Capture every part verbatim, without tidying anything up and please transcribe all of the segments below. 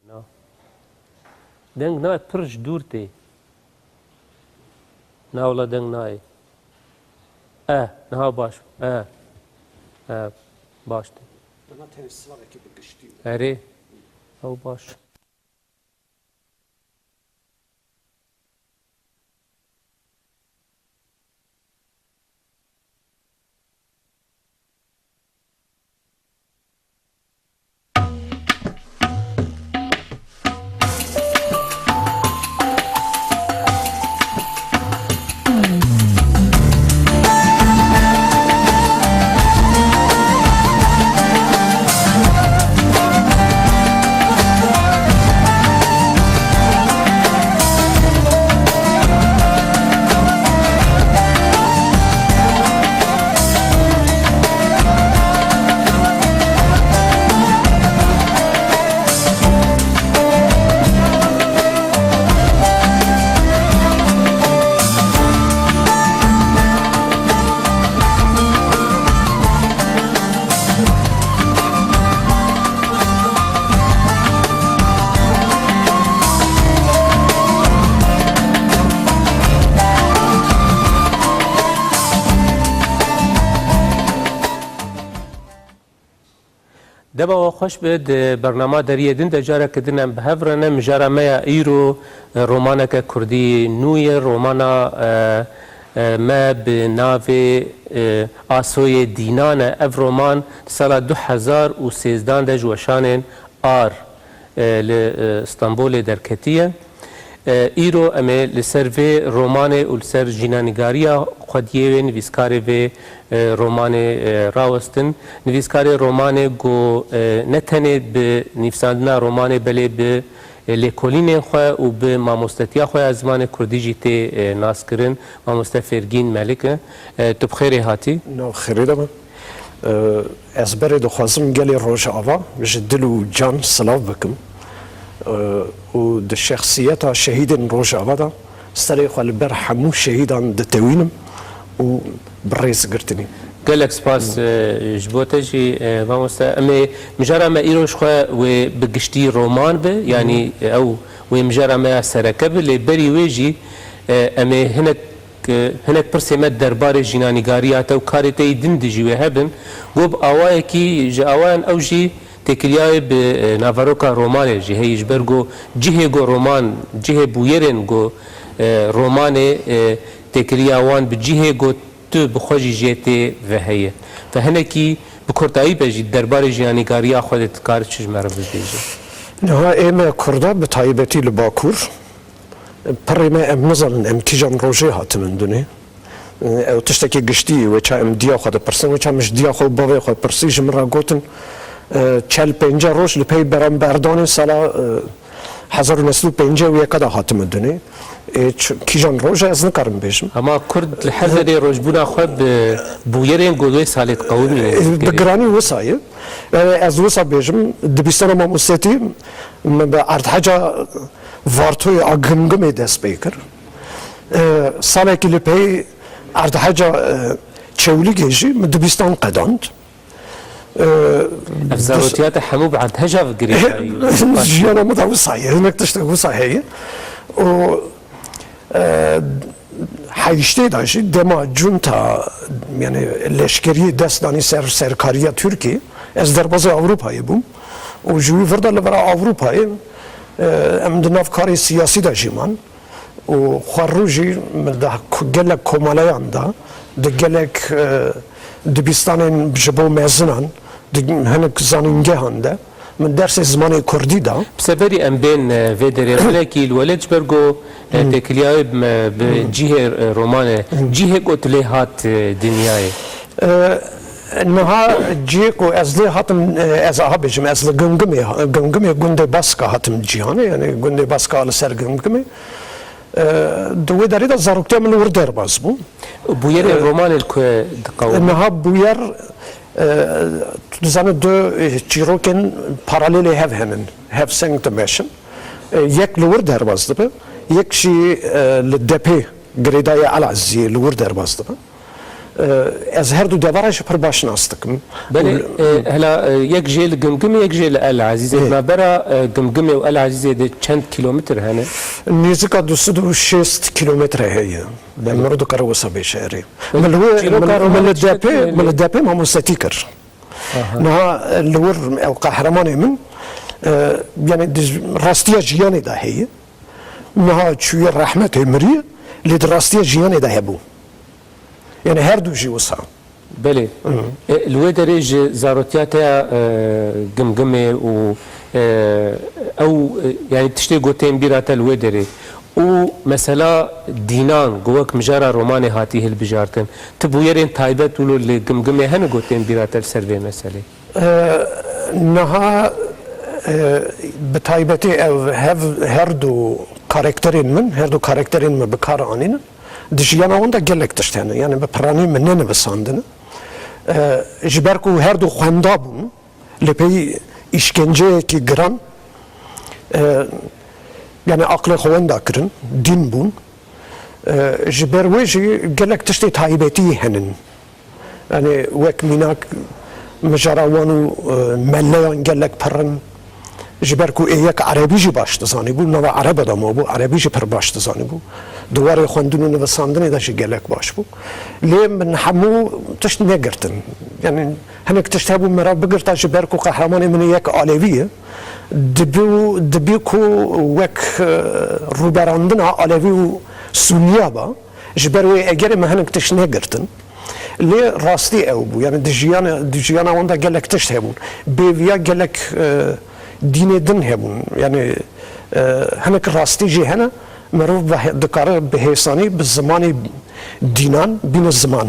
Na. Deng nayê, pir ji dûr tê. Na wala deng nayê. E, niha baş. E. E, baş tê. Dema tenê silavekî bi giştî. Erê. Ew baş. Dema we xweş be, di bernama deriyê din de careke din em bi hev re ne. Mijara me ya îro, e, romaneke kurdî nû ye. Romana, e, e, me bi navê, e, Asoyê Dînan e. Ev roman di sala du hezar û sêzdan de ji weşanên Ar, e, li, e, Stenbolê derketiye. E, îro em ê li ser vê romanê û li ser jînanîgariya xwediyê wê nivîskarê vê, e, romanê, e, rawestin. Nivîskarê romanê ku, e, ne tenê bi nivîsandina romanê belê bi, e, lêkolînên xwe û bi mamostetiya xwe ya zimanê kurdî jî tê, e, naskirin, mamoste Fêrgîn Melik e. E, tu bi xêrê hatî. Nav xêrê de be. E, ez berê dixwazim gelê Rojava ji dil û can silav bikim. E, û di şexsiyeta şehîdên Rojava de serê xwe li ber hemû şehîdan ditewînim û bi rêz girtinî. Gelek spas, e, ji bo te jî, e, mamoste. Em ê mijara me îro ji xwe wê bi giştî roman be, yanî, e, ew wê mijara me ya sereke be, lê berî wê jî, e, em ê hinek, e, hinek pirsê me derbarê jînanîgariya te û karê te yî din de jî wê hebin. Go bi awayekî ji awayan ew jî têkiliyayê bi, e, naveroka romanê jî heyî, ji ber ku cihê ku roman, cihê bûyerên ku, e, romanê, e, têkiliya wan bi cihê ku tu bi xwe jî jê tê ve heye. Ve hinekî bi kurtayî be jî derbarê jînanîgariya xwe de dikare çi ji me re bibêje? Niha ê me Kurda bi taybetî li Bakur, pirê me em nizanin em kîjan rojê hatimin dunê. Ew tiştekî giştî ye, wê ça em diya xwe dipirsin, wê ça min ji diya xwe û bavê xwe pirsî, ji min re gotin, e, çel pênce roj li pey beramberdanê sala, e, hezar û neh sed û pêncî û yek de hatime dunê. Ê, ç-, kîjan roj e ez nikarim bêjim. Hema Kurd li her derê rojbûna xwe bi bûyerên ku wê salê diqewimîne. Ê, bi giranî wisa ye. Yani ez wisa bêjim, dibistana mamostetî min bi erdheca Vartoyê a Gimgimê dest pê kir. Ê, salekî li pey erdheca, e, Çewlîgê jî min dibistan qedand. Ev zarotiya te hemû bi erdheja ve girêdayî. Jiyana min de wisa ye, hinek tiştek wisa heye. Û, e, heyştê de jî dema cunta, yani leşkeriyê dest danî ser serkariya Tirkiyê, ez derbazê Ewropayê bûm. Û ji wî vir de li vera Ewropayê, e, em di nav karê siyasî de jî man. Û xwerû jî min di ku-, gelek komeleyan de, di gelek, e, dibistanên ji bo mezinan, di hinek zanîngehan de min dersê zimanê kurdî da. Bi seberî em bên, e, vê derê, belekî li welêt ji ber ku, e, têkiliyayê bi, bi cihê, e, romanê, cihê ku tu lê hat, e, dinyayê. E, niha cihê ku ez lê hatim, e, ez aha bêjim, ez li Gimgimê, Gimgimê gundê Baska hatim cîhanê, yani gundê Baska li ser Gimgimê. E, di wê derê de zaroktiya min li wir derbas bû. Bûyerên, e, romanê li ku diqewime? Niha bûyer, e, tu dizanî du, e, çîrokên paralelê hev henin, hev seng dimeşin. E, yek li wir derbas dibe, yek jî, e, li depê girêdayê Elezîzê li wir derbas dibe. E, ez her du devara jî pir baş nas dikim. Belê, Û e, hela, e, yek jê li Gimgimê, yek jê li El Ezîzê. Ê. Di navbera, e, Gimgimê û El Ezîzê de çend kîlometr hene? Nêzîka du sed û şêst kîlometre heye. Belê. Miro dikare wisa bêje erê. Belê. Min li wê, Çîroka min, min romanê li çi depê, dikine min li lê? depê mamostetî kir. Aha. Niha, e, li wir ew qehremanê min, e, yani di rastiya jiyanê de heye. Niha çûye rehmetê, miriye, lê di rastiya jiyanê de hebû. Yani her du jî wisa. Belê. Hı. E, li wê derê ji zarotiya te ya, e, Gimgimê û, e, ew, e, yani tiştê ku tên bîra te li wê derê û mesela dînan ku wek mijara romanê hatî hilbijartin, ti bûyerên taybet wilo li Gimgimê hene ku tên bîra te li ser vê meselê? E, niha, e, bi taybetî ev hev, her du karakterên min, her du karakterên min bi kar anîn. Di jiyana wan de gelek tişt hene. Yani bi piranî min nenivisandine. E, ji ber ku her du xwenda bûn, li pey îşkenceyekî giran, e, yani aqlê xwe wenda kirin, dîn bûn. E, ji ber wê jî gelek tiştê taybetî henin. Yani wek mînak mijara wan û, e, meleyan gelek pir in. Ji ber ku ê yek erebî jî baş dizanîbû, nava erebe de mabû, erebî jî pir baş dizanîbû. Di warê xwendin û nivisandinê de jî gelek baş bû. Lê min hemû tişt negirtin. Yani hinek tişt hebû merav bigirta ji ber ku qehremanê min yek alevî ye. Dibû, dibî ku wek, e, rûberandina alevî û suniya ba. Ji ber wê egerê me hinek tişt negirtin. Lê rastî ew bû. Yani di jiyana, di jiyana wan de gelek tişt hebûn. Bê viya gelek, e, dînê din hebûn. Yani, e, hinek rastî jî hene. Mirov bi he-, dikare bi hêsanî bi zimanê dînan bîne ziman.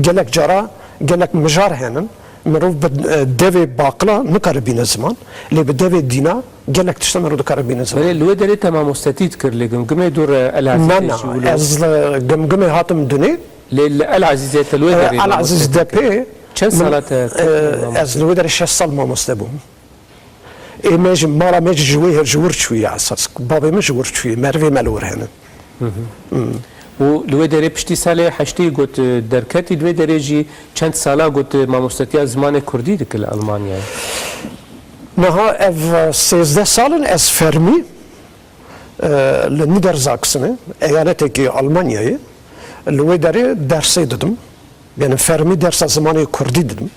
Gelek cara gelek mijar henin. Mirov bi, e, devê baqila nikare bîne ziman. Lê bi devê dîna gelek tişta mirov dikare bîne ziman. Belê, li wê derê te mamostetî dikir, li Gimgimê dûr, e, El Ezîzê Na, na, jî wilo. Ez li Gimgimê hatim dunê. Lê li El Ezîzê te li wê E, derê El Ezîz mamostetî depê kir. Çend min, sala te e, kir ez mamostetî? Li wê derê şeş sal mamoste bûm. Ê me jî, mala me jî ji wê, ji wir çûye esas. Bavê min ji wir çûye, merivê me li wir hene. Hı hı. Hı. Û li wê derê piştî salê heştê got, e, derketî, li wê derê jî çend sala got, e, mamostetiya zimanê kurdî dike li Almanyayê? Niha ev, e, sêzdeh sal in ez fermî, e, li Niedersachsenê, eyaletekî Almanyayê, li wê derê dersê didim. Yani fermî dersa zimanê kurdî didim.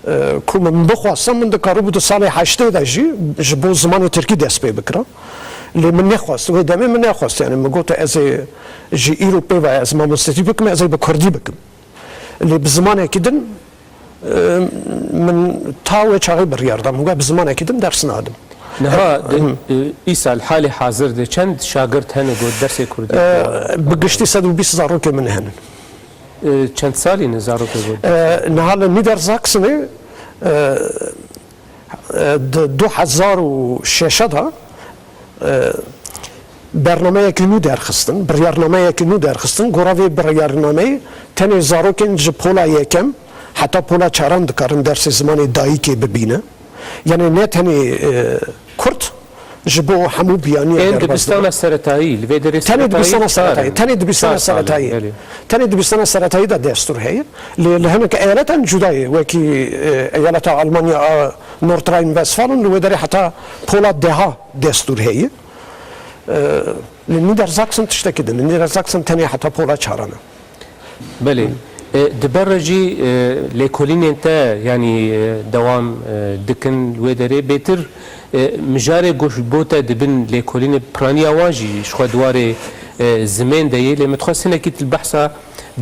E, ku min bixwasta, min dikaribû di salê heştê de jî ji bo zimanê tirkî dest pê bikira. Lê min nexwest, wê demê min nexwest. Yani min got, ez ê ji îro pê ve ez mamostetî bikim, ez ê bi kurdî bikim. Lê bi zimanekî din, e, min ta wê çaxê biryar da. Min got, bi zimanekî din ders nadim. Niha E, di, hı. e, îsal halê hazir de çend şagirt hene ku dersê kurdî E, dixwin? Bi giştî sed û bîst zarokê min hene. E, çend salî ne zarokê got? E, niha li Niedersachsenê, e, e, di du hezar û şeş de, e, bernameyekî nû derxistin, biryarnameyekî nû derxistin. Gora vê biryarnameyê tenê zarokên ji pola yekem heta pola çaran dikarin dersê zimanê dayikê bibîne. Yani ne tenê, e, kurd, ji bo hemû biyaniya Ên derbas dibistana dibin. Seretayî, li vê derê Tenê seretayî dibistana çar seretayî, in. Tenê dibistana Çar salî, seretayî. Belê. Tenê dibistana seretayî de destûr heye. Lê li hinek eyaleta cudayê, wekî, e, eyaleta Almanya a Nordrhein-Westfalen li wê derê heta pola deha destûr heye. E, li Niedersachsen tiştekî din. Niedersachsen tenê heta pola çaran e. Belê. E, di ber re jî, e, lêkolînên te, yanî, e, dewam, e, dikin wê derê bêtir, e, mijarê ku ji bo te dibin lêkolînê piraniya wan jî ji xwe di warê, e, zimên de yê. Lê min dixwest hinekî tu li behsa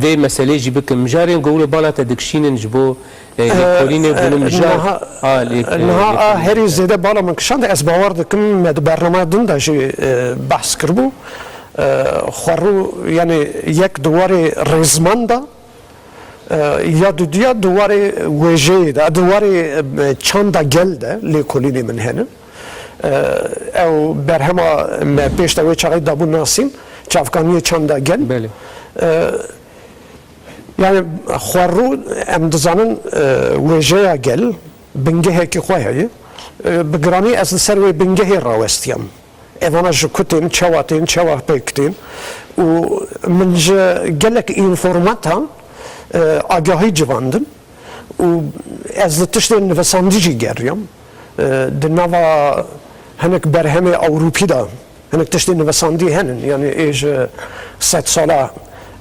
vê meselê jî bikin. Mijarên ku wilo bala te dikişînin ji bo, e, E, lêkolînê e, bûne mijar niha, a lêk-, e, niha a lêkolînê herî te. Zêde bala min kişand, ez bawer dikim me di bernameya din de jî, e, behs kiribû. E, xwerû, yani yek di warê rêzman de, e, ya dudiya di warê wêjeyê de, di warê, e, çanda gel de lêkolînê min hene. E, ew berhema me pêş de wê çaxê dabû nasîn, çavkaniyê çanda gel. Belê. E, yani xwerû em dizanin, e, wêjeya gel bingehekî xwe heye. E, bi giranî ez li ser wê bingehê rawestiyam. Evana ji ku tên, çawa tên, çawa pêk tên û min ji gelek înformatan E, agahî civandin û ez li tiştên nivîsandî jî geriyam. E, di nava hinek berhemê Ewropî de hinek tiştên nivîsandî henin, yanî ê ji sedsala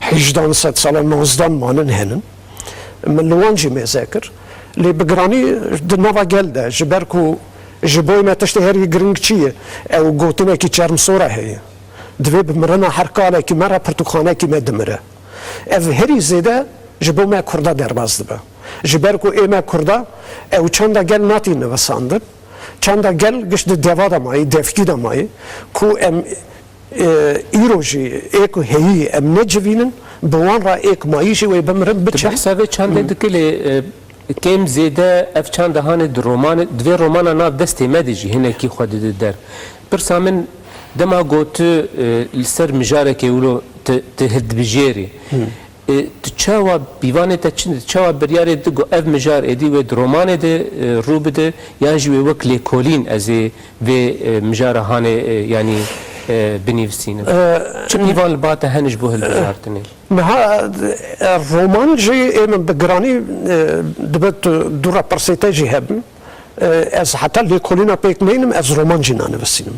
hejdan, sedsala nozdan manin henin. Min li wan jî mêze kir. Lê bi giranî di nava gel de, ji ber ku ji bo me tiştê herî giring çi ye? Ew gotinekî çermsora heye. Divê bi mirina her kalekî me re pirtûkxanekî me dimire. Ev herî zêde ji bo me Kurda derbas dibe. Ji ber ku ê me Kurda ew çanda gel natî nivîsandin, çanda gel giş di deva de mayî, devkî de mayî, ku em, e, îro jî ê ku heyî em necivînin, bi wan re ê ku mayî jî wê bimirin, biçin. Tu behsa vê çandê dikî lê, e, kêm zêde ev çanda hanê di romanê, di vê romana nav destê me de jî hinekî xwe dide der. Pirsa min dema got tu, e, li ser mijarekê wilo tu, tu hildibijêrî. E, tu çawa pîvanê te çi, tu çawa biryarê didî ku ev mijar êdî wê di romanê de, e, rû bide, yan jî wê wek lêkolîn ez ê vê, e, mijara hanê, e, yanî, e, binivîsînim? E, Çi pîvan li ba te hene ji bo hilbijartinê? Niha, e, roman jî ê min bi giranî, e, dibe tu du re pirsê te jî hebin. E, ez heta lêkolîna pêk neynim, ez roman jî nanivîsînim.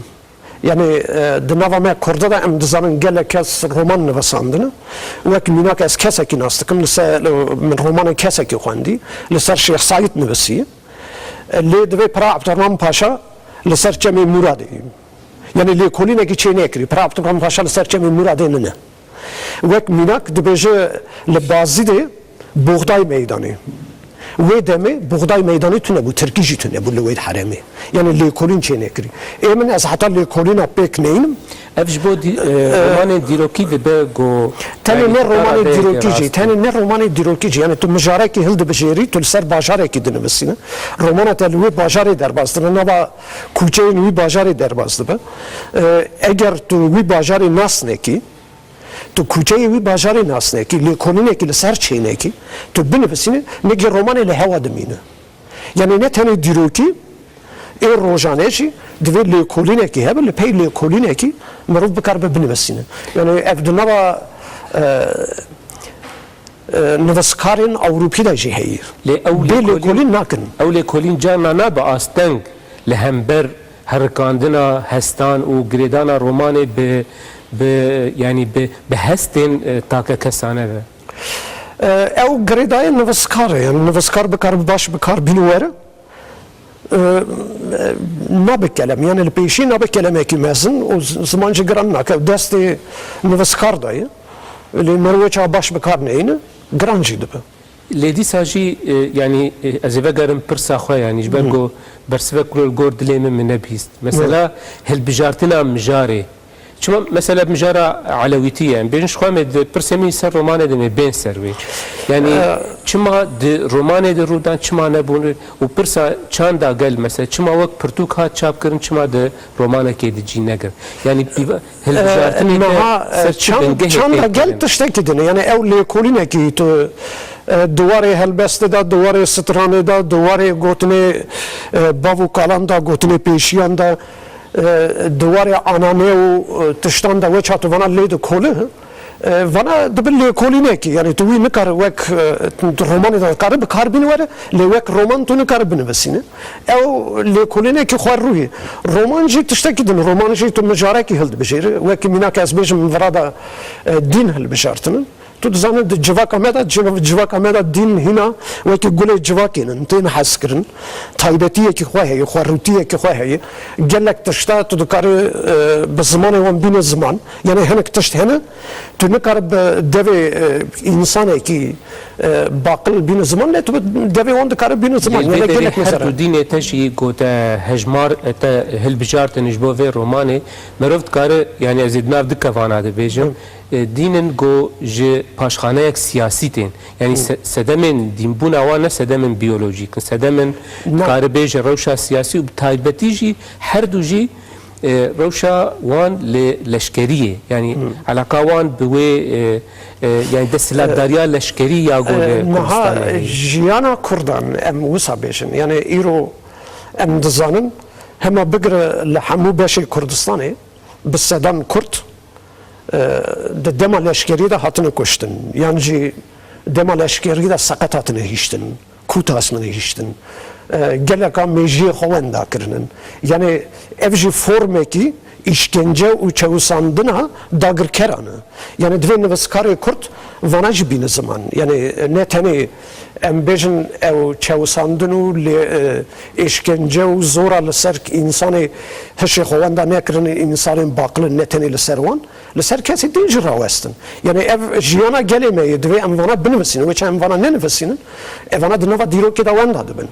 Yanî, e, di nava me Kurda de em dizanin gelek kes roman nivîsandine. Wek mînak ez kesekî nas dikim, li ser, min romanê kesekî xwendî, li ser Şêx Seîd nivîsî. E, lê divê Pira Ebdurrahman Paşa li ser Çemê Muradê. Yanî lêkolînekî çê nekirî. Pira Ebdurrahman Paşa li ser Çemê Muradê nine. Wek mînak dibêje li Bazîdê Buxday Meydanê. Wê demê Buxday Meydanê tune bû, tirkî jî tune bû li wê herêmê. Yanî lêkolîn çê nekirî. Ê min ez heta lêkolîna pêk neynim. Ev ji bo dî-, e, romanên dîrokî dibe ku, tenê yanî ne tu romanê kara bêyekê dîrokî jî, rast tenê ne romanê dîrokî jî. Yanî tu mijarekî hildibijêrî, tu li ser bajarekî dinivîsîne. Romana te li wê bajarê derbas dibe, nava kûçeyên wî bajarê derbas dibe. E, eger tu wî bajarê nas nekî, tu kûçeyê wî bajarê nas nekî, lêkolînekî li ser çênekî, tu binivîsînî, nigê romanê li hewa dimîne. Yanî ne tenê dîrokî, ê rojane jî divê lêkolînekî hebe, li pey lêkolînekî mirov bikaribe binivîsîne. Yanî ev di nava, e, e, nivîskarên Ewropî de jî heye. Lê ew bê lêkolîn, lêkolîn nakin. Ew lêkolîn carna nabe asteng li hember herikandina hestan û girêdana romanê bi, bi, yanî bi, bi hestên, e, takekesane ve. E, ew girêdayê nivîskar e, yanî nivîskar bikar, baş bikar bîn were. E, e, nabe kelem, yanî li pêşî nabe kelemekî mezin û z-, ziman jî giran nake. Destê nivîskar de ye. Lê meriv wê çawa baş bikar neyne, giran jî dibe. Lê dîsa jî, e, yanî, e, ez ê vegerim pirsa xwe, yanî ji ber ku bersivek wilo li gor dilê min, min nebihîst. Mesela, hilbijartina mijarê. Çima mesela mijara Elewîtî ye? Em bêjin ji xwe me di pirsê min ser romanê de me bên ser wê. Yanî, e, çima di romanê de rûdan, çima nebûn? Û pirsa çanda gel mesela, çima wek pirtûk hat çapkirin, çima di romanekê de cî negir? Yanî, pîva-, hilbijartinê te niha, e, ser çi çan-, bingehê çanda pêk gel tiştekî din e. Yanî ew lêkolînekî tu, e, di warê helbestê de, di warê stranê de, di warê gotinê, e, bav û kalan de, gotinê pêşiyan de, e, di warê ananê û, e, tiştan de weça tu vana lê dikole, e, vana dibe lêkolînekî. Yanî tu wî nikare wek, e, tu romanê de dikare bi kar bîn were, lê wek roman tu nikare binivîsîne. Ew lêkolînekî xwerûyî. Roman jî tiştekî din. Roman jî tu mijarekî hildibijêrî. Wekî mînak ez bêjim, min vira de, e, dîn hilbijartine. Tu dizanî di civaka me de, civ-, civaka me de dîn hîna wekî gulê civakê ne, tên hezkirin. Taybetiyekî xwe heye, xwerûtiyekî xwe heye. Gelek tişta tu dikarî, e, bi zimanê wan bîne ziman. Yanî hinek tişt hene, tu nikarî bi devê, e, însanekî, e, baqil bîne ziman, lê tu bi devê wan dikarî bîne ziman. Lê vê Yanî derê gelek her mesele. Du dînê te jî ku te hejmar, e, te hilbijartin ji bo vê romanê, merov dikare, yanî ez ê di nav du kevana de bêjim, e, dînin ku ji paşxaneyek siyasî tên. Yanî se-, sedemên dînbûna wan ne sedemên biyolojîk in. Sedemên, dikare bêje, rewşa siyasî û bi taybetî jî her du jî e, rewşa wan li leşkeriyê, yanî elaka wan bi wê, e, e, yanî desthilatdariya leşkerî ya ku li Kurdistanê heye. Niha jiyana Kurdan em wisa bêjin, yanî îro em dizanin, hema bigire li hemû beşê Kurdistanê bi sedan Kurd, e, di dema leşkerî de hatine kuştin, yan jî Dema leşkerî de seqet hatine hiştin, kût hatine hiştin. E, geleka mêjiyê xwe wenda kirinin. Yani ev jî formekî îşkence û çewisandina dagirkeran e. Yani divê nivîskarê Kurd vana jî bîne ziman. Yani ne tenê em bêjin ew çewisandin û lê, e, îşkence û zora li ser însanê hişê xwe wenda nekirin, însanên baqil ne tenê li ser wan, li ser kesê din jî rawestin. Yani ev jiyana gelê me ye, divê em vana binivîsînin, wê çi em vana nenivîsînin, evana di nava dîrokê de wenda dibin.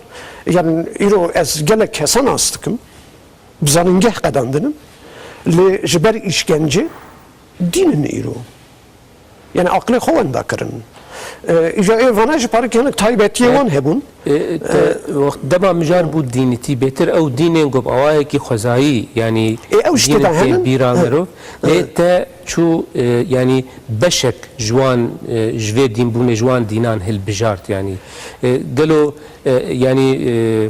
Yani îro ez gelek kesa nas dikim, bi zanîngeh qedandinim, lê ji ber îşkence dînin îro. Yani aqilê xwe wenda kirin. E, îja ê vana jî parikê hinek taybetiyê wan hebûn. E, te, wext dema mijar bû dînîtî bêtir ew dînên ku bi awayekî xwezayî, yani Ê, ew ji tê dînên de tê henin? bîra Hı. mirov. Lê Hı. te çû, e, yani beşek ji wan, e, ji vê dînbûnê, ji wan dînan hilbijart yani. E, gelo, e, yani, e,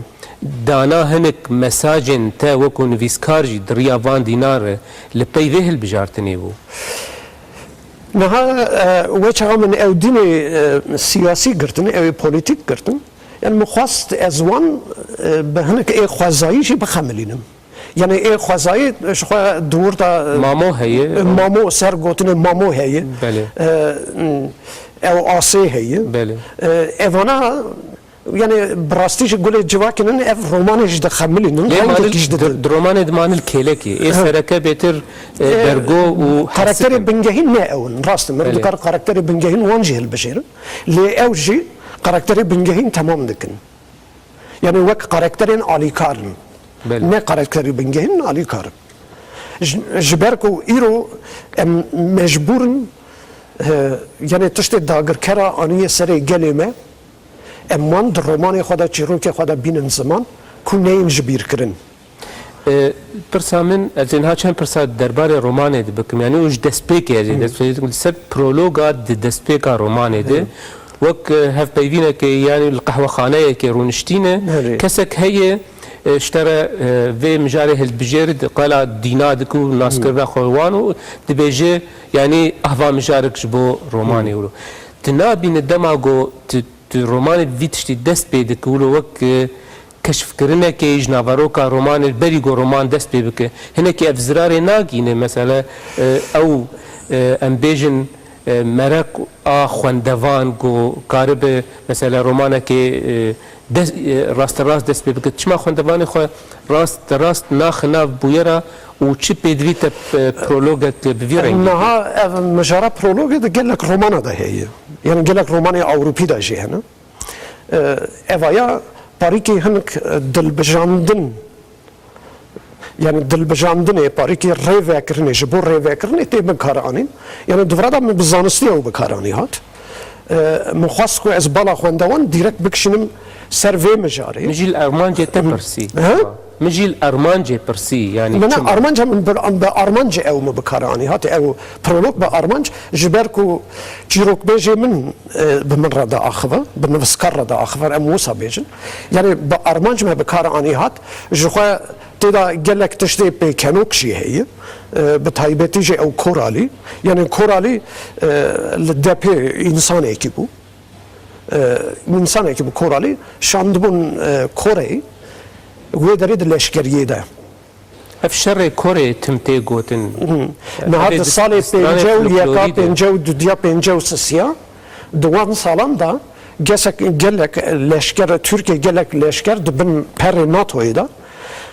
dana hinek mesajên te wekû nivîskar jî di riya van dînan re li pey vê hilbijartinê bû? Niha, e, wê çaxa min ew dînê, e, siyasî girtin, ew ê polîtîk girtin. Yani min xwest ez wan, e, bi hinek ê xwezayî jî bixemilînim. Yani ê xwezayî ji xwe di wir de, e, Mamo heye. e, mamo, ser gotinê mamo heye. Belê. E, m, ew asê heye. Belê. E, evana, yani bi rastî jî gulê civakê nin ev romanê jî dixemilînin, Lê rengekî manil, jî didin. di, di romanê de manil kêlekî. Ê Hı. sereke bêtir, e, E, bergo û karakterê hesik in. bingehîn ne ew in. Rast in. Min Belê. dikar karakterê bingehîn wan jî hilbijêrin. Lê ew jî karakterê bingehîn temam dikin. Yani wek karakterên alîkar in. Belê. Ne karakterê bingehîn in, alîkar in. Ji, ji ber ku îro em mecbûr in, e, yani tiştê dagirkera aniye serê gelê me, em wan di romanê xwe de, çîrokê xwe de bînin ziman ku neyên ji bîr kirin. E, pirsa min, ez ê niha çend pirsa derbarê romanê de bikim. Yani û ji destpêkê ez ê Hı. destpêkê dikim. Li ser prologa di destpêka romanê de, Hı. wek, e, hevpeyvînekê, yani li qehwexaneyekê rûniştîne, Belê. kesek heye, e, ji te re, e, vê mijarê hilbijêr, di qala dîna dike û naskirina xwe wan û dibêje, yani ahva mijarek ji bo romanê Hı. wilo. Tu nabîne dema ku tu, tu romanê vî tiştî dest pê dike wilo wek, e, keşfkirinekê ji naveroka romanê berî ku roman dest pê bike. Hinekî ev zirarê nagîne, mesela, e, ew, e, em bêjin, e, mereq a xwendevan ku karibe, mesela, romanekê, e, des-, e, rasterast dest pê bike. Çima xwendevanê xwe rasterast naxe nav bûyera û çi pêdivî te, e, prologek bi vî rengî? Niha ev mijara prologê di gelek romana de heye. Yani gelek romanê Ewropî de jî hene. E, evaya parîkê hinek, e, dilbijandin, yani dilbijandinê, parîkê rêvekirinê, ji bo rêvekirinê tê bikaranîn. Yani di vira de min bi zanistiya ew bikaranî hat. E, min xwest ku ez bala xwendewan dîrek bikişînim ser vê mijarê. Min jî li armancê te Hı. pirsî. Hı? Min jî li armancê pirsî, yani Min çima? armanca min bi, bi armancê ew min bikaranî hat. Ew prolog bi armanc, ji ber ku çîrokbêjê min e, bi min re diaxive, bi nivîskar re diaxive, em wisa bêjin. Yani bi armanc me bi kar anî hat, ji xwe tê de gelek tiştê pêkenok jî heye, e, bi taybetî jî ew Koralî. Yani Koralî, e, li depê însanekî bû. E, însanekî bû Koralî, şandibûn, e, Koreyê, wê derê di leşkeriyê de. Ev şerê Korê tim tê gotin. Hı. Niha Evê di dis-, salê distrikê pêncî û yeka, Florîdê. Pêncî û dudiya, pêncî û sisiya, di wan salan de gesek, gelek leşker, Tirkiye gelek leşker di bin perê NATOyê de,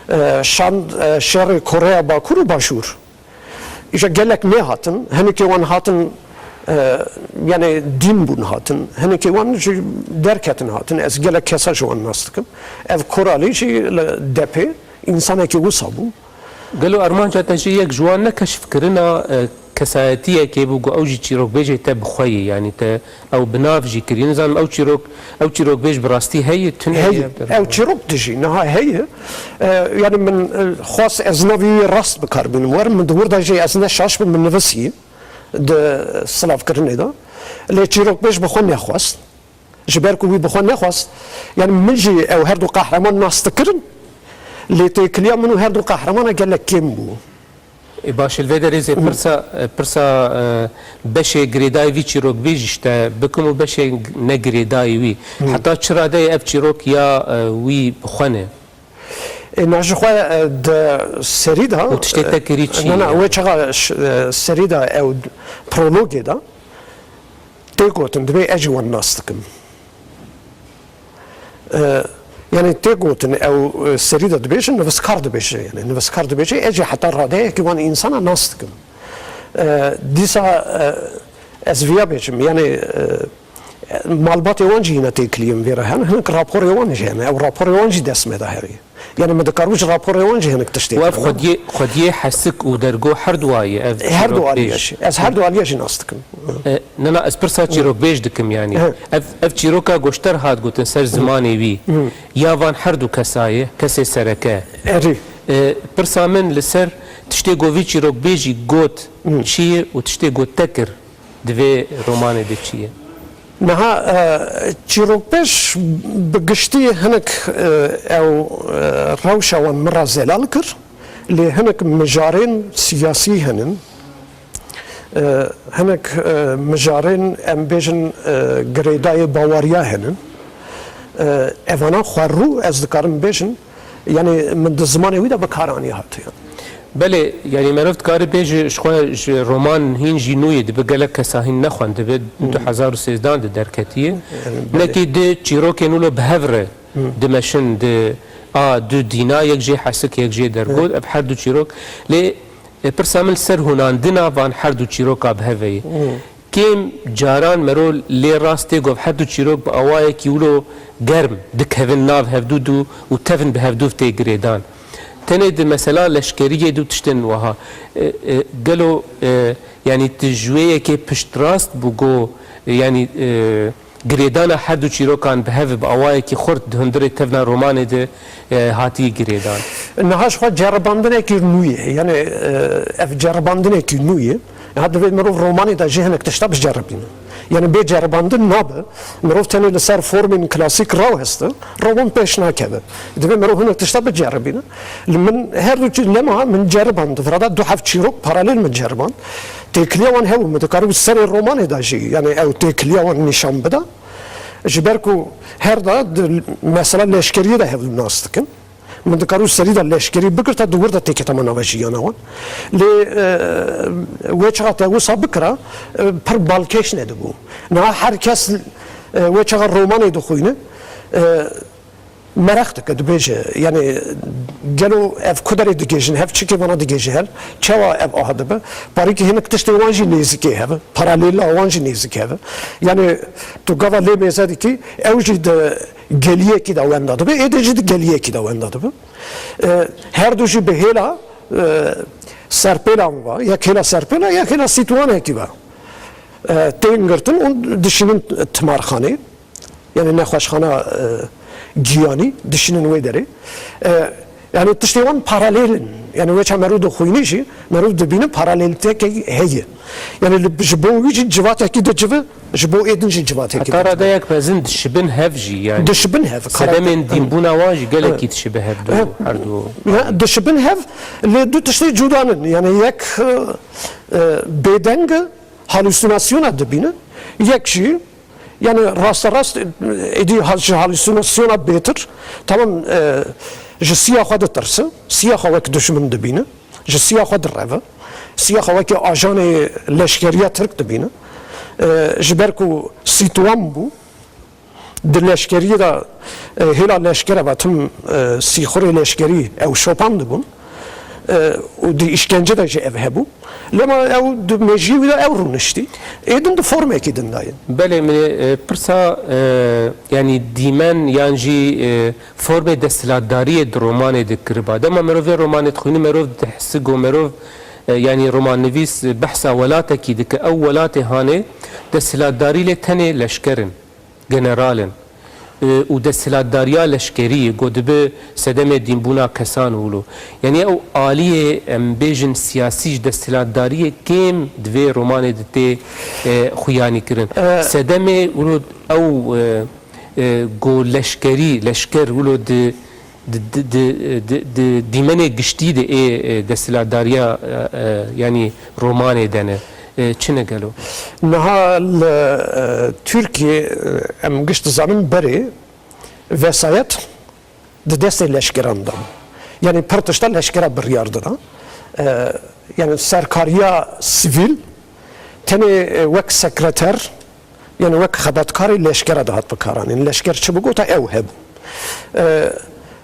e, şand, e, şerê Koreya Bakur û Başûr. Îja gelek nêhatin, hinekê wan hatin, e, yani dîn bûn hatin, hinekê wan jî derketin hatin, ez gelek kesa ji wan nas dikim. Ev Koralî jî li depê, Însanekî wisa bû. Gelo armanca te jî yek ji wan ne keşfkirina, e, kesayetiyekê bû ku ew jî çîrokbêjê te bi xwe ye, yanî te ew bi nav jî kiriye. Nizanim ew çîrok, ew çîrokbêj bi rastî heye, tune Heye. ye? Ew çîrok dijî, niha heye. E, yanî min, e, xwest ez navê wî rast bi kar bînim. Werim min di wir de jî ez ne şaş bim, min nivîsî di silavkirinê de. Lê çîrokbêj bi xwe nexwest. Ji ber ku wî bi xwe nexwest, yani min jî ew her du qehreman nas dikirin, lê têkiliya min û her du qehremana gelek kêm bû. E, baş, li vê derê zê pirsa, e, pirsa, e, beşê girêdayî vî çîrokbêjî ji te bikim û beşê ne girêdayî wî. Heta çi radeyê ev çîrok ya, e, wî bi xwe ne? E, na ji xwe, e, di serî de, Û tiştê te kirî çi na, na, ye? Wê çaxa ş-, e, serî de ew prologê de tê gotin, dibê ez jî wan nas dikim. E, yani tê gotin ew, e, serî de dibêjin, nivîskar dibêje, yani nivîskar dibêje, ez jî heta radeyekî wan însana nas dikim. E, dîsa, e, ez viya bêjim, yani, e, malbatê wan jî hîna têkiliyên vê re hene, hinek raporê wan jî hene, ew raporê wan jî dest me de heye. Yani min dikaribû ji raporê wan jî hinek tiştê Û ev xwediyê, xwediyê hesik û dergo her du aliyê ev Her du çîrok aliyê bêj. jî. Ez her du aliyê jî nas dikim. E, na, na, ez pirsa çîrokbêj dikim yani. Hı. Ev, ev çîroka goşter hat gotin ser zimanê wî. Hı. Ya van her du kesayê, kesê sereke. Erê. E, pirsa min li ser tiştê ku vî çîrokbêjî got Hı. çi ye û tiştê ku te kir di vê romanê de çi ye? Niha, e, çîrokbêj bi giştî hinek, e, ew, e, rewşa wan min re zelal kir. Lê hinek mijarên siyasî henin. E, hinek, e, mijarên, em bêjin, e, girêdayê baweriya henin. E, evana xwerû ez dikarim bêjim, yani min di zimanê wî de bi kar aniye hatiye. Belê, yani meriv dikare bêje, ji xwe ji roman hîn jî nû ye, dibe gelek kesa hîn nexwendibe, du hezar û sêzdehan de derketiye. Yani, belê. Nekî di çîrokên wilo bi hev re dimeşin, di a du dîna, yek jê hesik, yek jê dergot, ev her du çîrok. Lê, e, pirsa min li ser hûnandina van her du çîroka bi hev ve ye. Kêm caran mero lê rast tê got, her du çîrok bi awayekî wilo germ dikevin nav hevdû dû û tevin bi hevdû tê girêdan. Tenê di mesela leşkeriyê dû tiştên wiha. E, e, gelo, e, yanî tu ji wê yekê piştrast bû go, e, yanî, e, girêdana her du çîrokan bi hev bi awayekî xurt di hundirê tevna romanê de, e, hatiye girêdan? Niha ji xwe ceribandinekî nû ye. Yani, e, ev ceribandinekî nû ye. Niha divê mirov romanê de jî hinek tişta biceribîne. Yani bê ceribandin nabe. Mirov tenê li ser formên klasîk raweste, roman pêş nakeve. Divê mirov hinek tişta biceribîne. Li min her du çi-, lema min ceriband, virada du heft çîrok paralel min ceriband. Têkiliya wan hew, min dikaribû serê romanê de jî, yani ew têkiliya wan nîşan bida. Ji ber ku her da di mesela leşkeriyê de hev nas dikin. Min dikarû serî de leşkerî bigirta, di wir de têketama nava jiyana wan. Lê, e, wê çaxa te wisa bikira, e, pir balkêş nedibû. Niha her kes, e, wê çaxa romanê dixwîne, e, mereq dike, dibêje, yani, gelo ev ku derê digêjin, hev çikê vana digêje hev, çawa ev aha dibe? Parîkî hinek tiştê wan jî nêzîkê hev, paralêla wan jî nêzîk hev. Yani, tu gava lê mêze dikî, ew jî di geliyekî de wenda dibe, ê din jî di geliyekî de wenda dibe. E, her du jî bi hêla, e, serpêlan ve, yek hêla serpêla, yek hêla sîtuwanekî ve, e, tên girtin û dişînin timarxanê, yani nexweşxana, e, giyanî, dişînin wê derê. E, yani tiştê wan paralel in. Yani wê ça merû dixwînî jî, merû dibînin paralelîtekê heye. Yani li, ji bo wî jî civatekî dicive, ji bo êdin jî civatekî Heta dicive. Radeyek mezin dişibin hev jî, yani. Dişibin hev, Sedemên karakter. Dînbûna wan jî gelekî Evet. dişibe hev du, Evet. her du. Ya, dişibin hev, lê du tiştê cuda nin. Yani yek, e, e, bêdeng e, halüsinasyona dibîne, yek jî, yani rasterast, e, êdî ha-, ji halüsinasyona bêtir, tamam, e, ji siya xwe ditirse, siya xwe wek dijmin dibîne, ji siya xwe direve, siya xwe wekî ajanê leşkeriya Tirk dibîne. E, ji ber ku sîtuwan bû, di leşkeriyê de, e, hêla leşkere ve tim, e, sîxurê leşkerî ew şopan dibûn. E, û di îşkence de jî ev hebû. Lema ew di mejiyê wî de ew rûniştî. Ê din di formekî din de ye. Belê, min ê, e, pirsa, e, yanî dîmen yan jî, e, formê desthilatdariyê di romanê de kiriba. Dema merov vê romanê dixwîne, merov dihisi ku merov, e, yanî romannivîs, e, behsa welatekî dike. Ew welatê hanê desthilatdarî lê tenê leşker in, general in. E, û desthilatdariya leşkerî ku dibe sedemê dînbûna kesan û wilo. Yanî ew aliyê, em bêjin, siyasî ji desthilatdariyê kêm di vê romanê de tê, e, xuyanî kirin. E, Sedemê wilo ew, e, e, ku leşkerî, leşker wilo di Di, di, di, di, di dîmenê giştî de ê, e, desthilatdariya, e, e, yanî romanê de ne. E, çi ne gelo? Niha li, e, Tirkiye, e, em giş dizanin berê vesayet di destê leşkeran de. Yanî pir tişta leşkera biryar dida. E, yanî serkariya sivîl tenê, e, wek sekreter, yanî wek xebatkarê leşkera dihat bikaranîn. Leşker çi bigota ew hebû. E,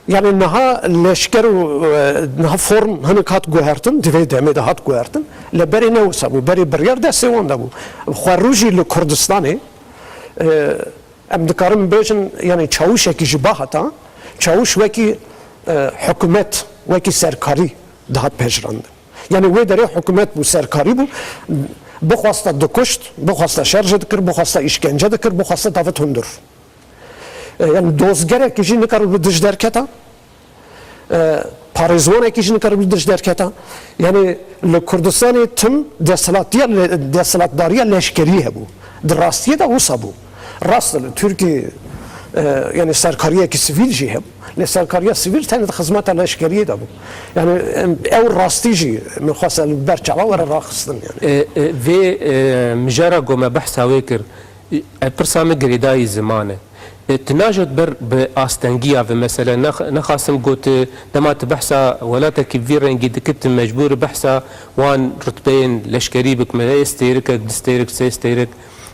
yanî niha leşker û, e, niha form hinek hat guhertin, di vê demê de hat guhertin. Lê berê ne wisa bû, berê biryar destê wan de bû. Xwerû jî li Kurdistanê, e, em dikarin bêjin, yanî çawişekî ji ba heta, çawiş wekî, e, hikûmet, wekî serkarî dihat pejirandin. Yanî wê derê hikûmet bû, serkarî bû, bixwasta dikuşt, bixwasta şerje dikir, bixwasta îşkence dikir, bixwasta davêt hundir. E, yanî dozgerekî jî nikaribû bi dij derketa, e, parêzwanekî jî nikaribû bi dij derketa. Yanî li Kurdistanê tim desthilatdiya le-, desthilatdariya leşkerî hebû. Di rastiyê de wisa bû. Rast e, li Tirkiyê, e, yanî serkariyekî sivîl jî hebû. Lê serkariya sivîl tenê di xizmeta leşkeriyê de bû. Yanî, em, ew rastî jî min xwest li ber çava were raxistin, yanî. E, e, vê, e, mijara ku me behsa wê kir, e, pirsa min girêdayî ziman e. E, tu najot ber bi astengiya ve, mesela, nex-, nexasim got, e, dema tu behsa welatekî vî rengî dikit, tu mecbûr behsa wan rutbeyên leşkerî bik, me, stêrikek, du stêrik, sê stêrik,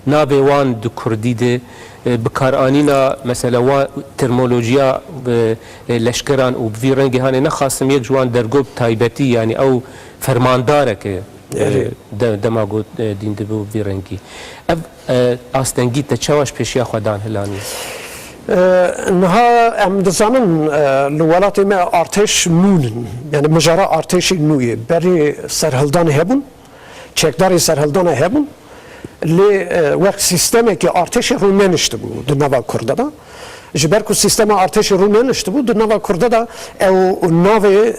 navê wan di kurdî de, e, bikaranîna, mesela, wan termolojiya, e, e, leşkeran û bi vî rengê hanê nexasim yek ji wan dergo bi taybetî, yanî ew fermandarek e, e, Erê. de-, dema got, e, dîn dibe û vî rengî. Ev, e, astengî te çawa ji pêşiya xwe dan hilanî? E, niha em dizanin, e, li welatê me artêş nûn in. Yanî mijara artêşê nû ye. Berê serhildanê hebûn, çekdarê serhildana hebûn. Lê, e, wek sîstemekî artêşê rû neniştibû di nava Kurda de. Ji ber ku sîstema artêşê rû neniştibû, di nava Kurda de ew navê,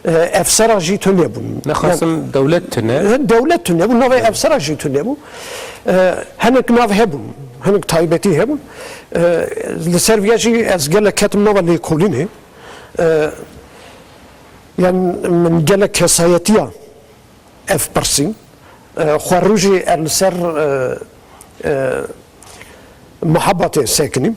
e, efsera jî tune bûn. Nexasim Yan-, dewlet tune. He, dewlet tune bû, navê efsera jî tune bû. E, hinek nav hebûn, hinek taybetî hebûn. E, li ser viya jî ez gelek ketim nava lêkolînê. E, yan min gelek kesayetiya ev pirsîn. E, xwerû jî er li ser, e, e, mihebatê sekinîm.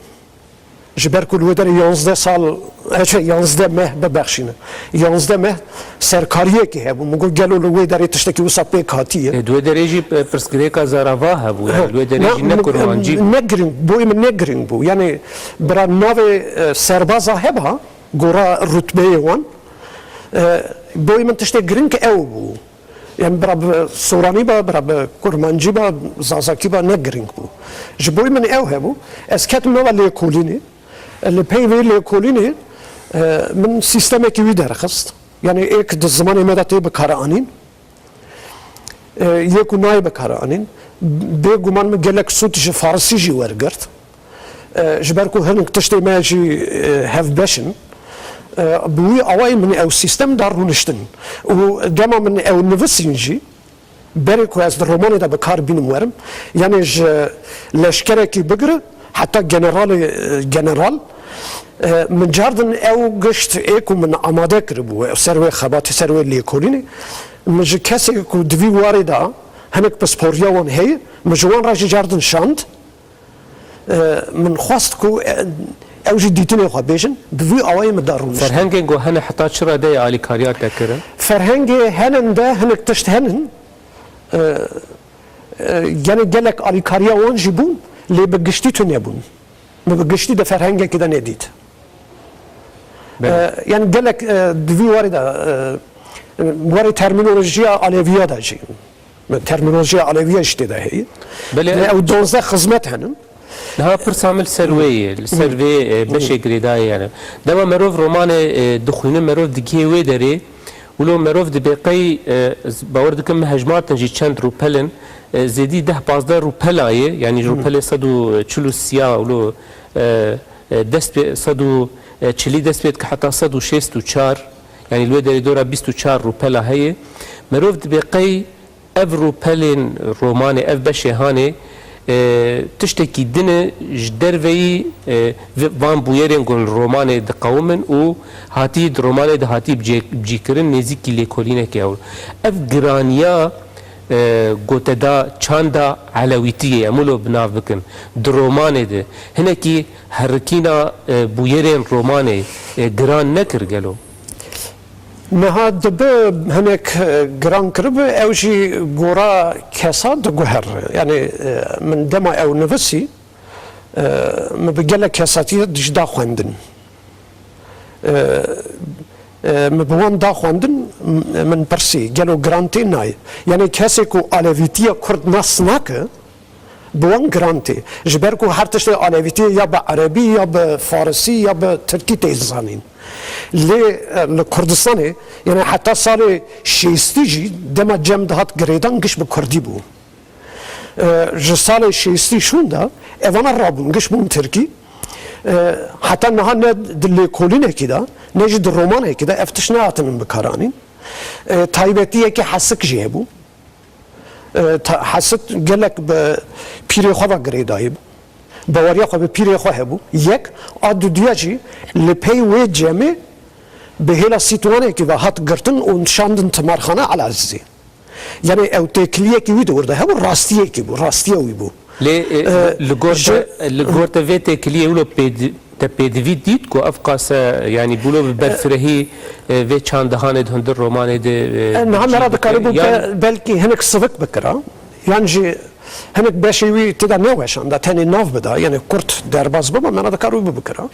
Ji ber ku li wê derê yanzdeh sal, e, şey, yanzdeh meh, bibexşîne. Yanzdeh meh serkariyekî hebû. Min got, gelo li wê derê tiştekî wisa pêk hatiye? E, di wê derê jî, e, pirsgirêka zarava hebû, yani, li wê derê jî ne kurmancî bû. Ne girîng, boyê min ne girîng bû. Yani, bira navê, e, serbaza heba, gora rutbeyê wan, e, boyê min tiştê girîng ew bû. Em bira bi Soranî ba, bira bi Kurmancî ba, Zazakî ba ne girîng bû. Ji bo min ew hebû, ez ketim nava lêkolînê. Li pey vê lêkolînê, e, min sîstemekî wî derxist. Yanî êk di zimanê me de tê bikaranîn. E, yê ku nayê bikaranîn. Bêguman min gelek sûd ji farisî jî wergirt. E, ji ber ku hinek tiştê me jî, e, hevbeş in, e, bi wî awayî min ew sîstem da rûniştin. Û dema min ew nivisîn jî, berê ku ez di romanê de bi kar bînim werim, yanê ji leşkerekî bigire heta generalê, e, general, e, min cardin ew gişt ê ku min amade kiribû, ser wê xebatê, ser wê lêkolînê, min ji kesê ku di vî warê de hinek pisporiya wan heye, min ji wan re jî cardin şand. E, min xwest ku, e, ew jî dîtinê xwe bêjin, bi vî awayî min da rûniştin. Ferhengên ku hene heta çi radeyê alîkariya te kirin? Ferhengê henen de hinek tişt henin, e, e, gene gelek alîkariya wan jî bûn, lê bi giştî tune bûn. Min bi giştî di ferhengekî de nedît. Belê. E, yani gelek, e, di vî warê de, e, warê termînolojiya Aleviya de jî. Termînolojiya Aleviya jî tê de heye. Belê. Yani ew duwazdeh xizmet henin. Niha pirsa min li ser wê ye, li ser vê, e, beşê girêdayî yani. Dema merov romanê, e, dixwîne, merov digihê wê derê, wilo merov dibê qey, e, ez bawer dikim min hejmartin jî çend rûpel in, e, zêdî deh pazdeh rûpela ye, yani rûpelê sed û çil û sê ya wilo, e, e, dest pê, sed û çilî dest pê dike heta sed û şêst û çar, yani li wê derê dora bîst û çar rûpela heye. Merov dibê qey ev rûpelên romanê, ev beşê hanê, e, tiştekî din e ji derveyî, e, vi-, van bûyerên ku li romanê diqewimin û hatî di romanê de hatî bicê-, bicîkirin nêzîkî lêkolînekê ew. Ev giraniya, e, goteda çanda elewîtiyê em wilo bi nav bikin. Di romanê de hinekî herikîna, e, bûyerên romanê, e, giran nekir gelo? Niha dibe hinek, e, giran kiribe, ew jî gora kesa diguhere. Yanî, e, min dema ew nivisî, e, min bi gelek kesatiyê jî da xwendin. E, e, min bi wan da xwendin, m-, min pirsî, gelo giran tê nayê? Yanî kesê ku alevîtiya kurd nas nake, bi wan giran tê. Ji ber ku her tiştê alevîtiyê ya bi erebî, ya bi farisî, ya bi tirkî tê zanîn. Lê, e, li Kurdistanê, yanî heta salê şêstî jî dema cem dihat girêdan giş bi kurdî bû. E, ji salê şêstî şûnda evana rabûn, giş bûn tirkî. E, heta niha ne di lêkolînekî de, ne jî di romanekî de ev tişt nehatinin bikaranîn. E, taybetiyekî hesik jî hebû. E, ta-, Hesit gelek bi pîrê xwe ve girêdayî bû. Baweriya xwe bi pîrê xwe hebû. Yek, a dudiya jî li pey wê cemê bi hêla Sîtwanekî ve hat girtin û şandin timarxana Elazizê. Yanî ew têkiliyekî wî di wir de hebû, rastiyekî bû, rastiya wî bû. Lê, e, E, li gor ji te, li gor te vê têkiliyê wilo pêdi-, te pêdivî dît ku ev qase, yanî bûlo bi berfirehî, e, vê çandihanê di hundir romanê de, e, E, niha me ra cî dikarîbû bike, yan be-, belkî hinek sivik bikira, yan jî hinek beşê wî tê de neweşanda, tenê nav bida, yanî kurt derbas biba, me ra dikarîbû bikira.